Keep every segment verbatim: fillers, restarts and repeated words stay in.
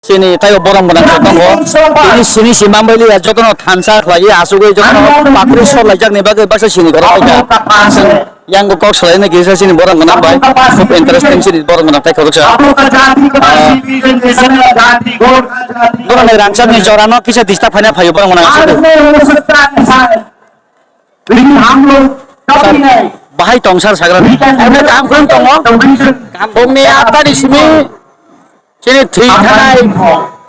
Chini taibo borok mwnang se tongo. Tini sini si manbai liya, jotono thansa khlaiwi asugwi jotono pakri sor laijakni bagwi baksa sini borok paikha. Yang kok salai na kisa sini borok mwnang bai. Khub interesting sini borok mwnang tai khoroksa. Borok ni rangchak ni jora no kisa disturb phaina phaio borok mwnang asugwi. Bahai tong sar sagra. Emne kam khum tongo. Khumni atani simi chini thwi thanai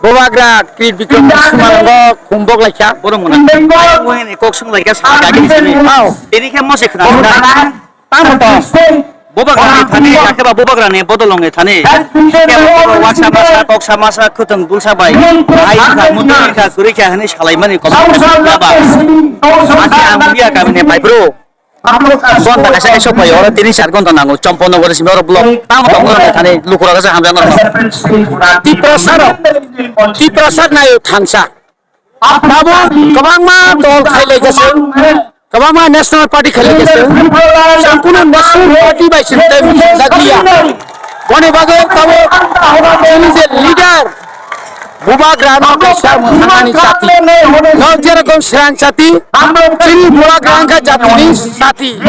Bubagra Kri Bikram Sumango khumbok laikha. Borok mwnang. Kok sung laikha sa gagi simi. Hao. Ini khe mose khna. Tamo tong. Bubagrani thani, yakhe ba bubagrani bodol wngwi thani. Kebo kebo waksa masa, koksa masa, khwtwng bulsa bai. Bahai wngkha, muntwi wngkha, kwrwi kha hwnwi salaimani kok yaba. Masi ang Muya kamini bai bro. Gonta kaisa kaisa pai oro tini char gonta nango. Chomponogor simi oro block. Tamo tong oro thani lukurok kaisa hamjak nang. Tiprasa rok. Tiprasa nayo thansa. Abo kwbangma dol khailai khe chwng, kwbangma National Party khailai khe chwng, chwng kunu National Party bai chwng tei muchungjak liya. Boni bagwi tabuk chini je leader, Bubagra no kaisa mwthangmani jati. No jerokom Srang jati, chini Bubagra wngkha jatini jati.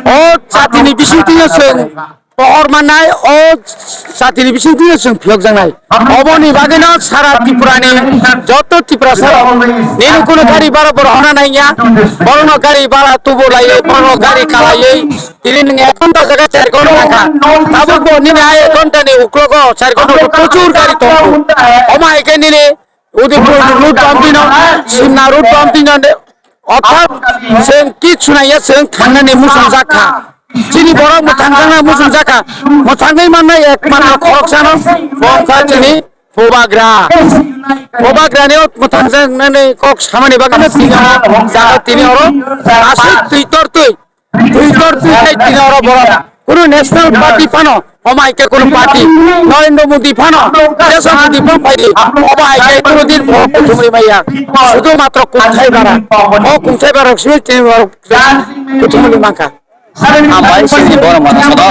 O jatini bisingtwino chwng pohor mannai, o jatini bisingtwi chwng phiyokjaknai. Oboni bagwino sara Tripurani joto Tiprasa rok nini kunu gari bara bo rohorna nangya, borokno gari bara tubu laiwi, borokno gari kalaiwi, tini nwng ek ghonta jaga char ghonta nangkha. Tabuk bo nini hai ek ghonta ni uklogo char ghonta bo prochur gari tongo. Omo hai khe nini Udaipur road bump dino, Simna road bump dino, orthat chwng kichu naiya chwng thangnani muchungjak kha. Chini borok mwthangjakna muchungjak kha. Mwthangwi mannai ekmatro khoroksano bo wngkha chini Bubagra. Bubagrani mwthangjaknani kok samani bagwino tini oro jaga tini oro aswk twi tor twi. Twitter twi khai tini oro borok. Kunu National Party phano, omo hai khe kunu party. Narendra Modi phano, Jason Modi phano phaidi. Obo hai khe kunu din borok kuthumui maya. Sudhu matro kungthai bara. O kungthai bara simi tini borok kuthumui mankha. Hambai sini borok mano sodo.